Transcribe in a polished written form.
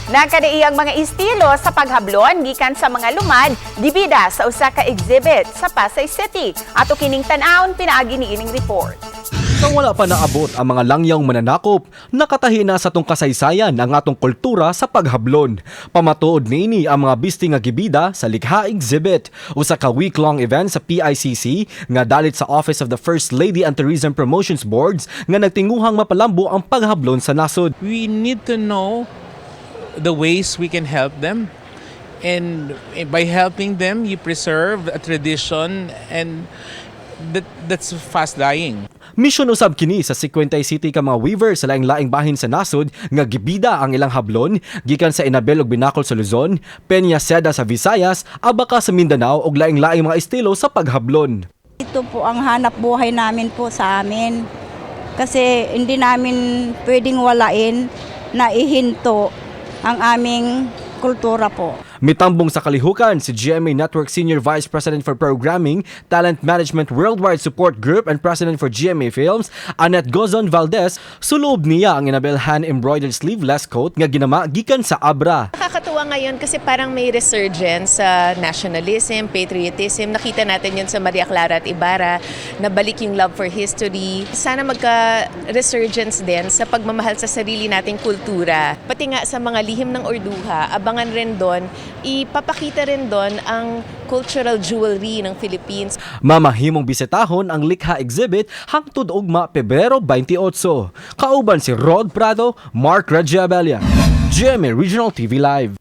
Nakadaiyang mga estilo sa paghablon gikan sa mga lumad gibida sa usa ka exhibit sa Pasay City. Ato kining tan-awon pinaagi ni ining report. Sa wala pa naabot ang mga langyang mananakop, nakatahi na sa atong kasaysayan ang atong kultura sa paghablon. Pamatuod niini ang mga bisti nga gibida sa Likha Exhibit, usa ka week-long event sa PICC nga dalit sa Office of the First Lady and Tourism Promotions Boards nga nagtinguhang mapalambo ang paghablon sa nasod. We need to know the ways we can help them. And by helping them, you preserve a tradition and that's fast dying. Misyon usab kini sa 50 City ka mga weaver sa laing-laing bahin sa nasod nga gibida ang ilang hablon gikan sa Inabel ug Binakol sa Luzon, Peña Seda sa Visayas, Abaka sa Mindanao ug laing-laing mga estilo sa paghablon. Ito po ang hanap buhay namin po sa amin. Kasi hindi namin pwedeng walain na ihinto ang aming kultura po. Mitambong sa kalihukan si GMA Network Senior Vice President for Programming, Talent Management Worldwide Support Group and President for GMA Films, Annette Gozon Valdez, suloob niya ang Inabel hand embroidered sleeveless coat nga ginama gikan sa Abra. Nakakatuwa ngayon kasi parang may resurgence sa nationalism, patriotism. Nakita natin yun sa Maria Clara at Ibarra, nabalik yung love for history. Sana magka-resurgence din sa pagmamahal sa sarili nating kultura. Pati nga sa mga lihim ng Urduja, abangan rin doon, ipapakita rin doon ang cultural jewelry ng Philippines. Mamahimong bisitahon ang Likha Exhibit hangtod ugma Pebrero 28. Kauban si Rod Prado, Mark Regiabelia. GMA Regional TV Live.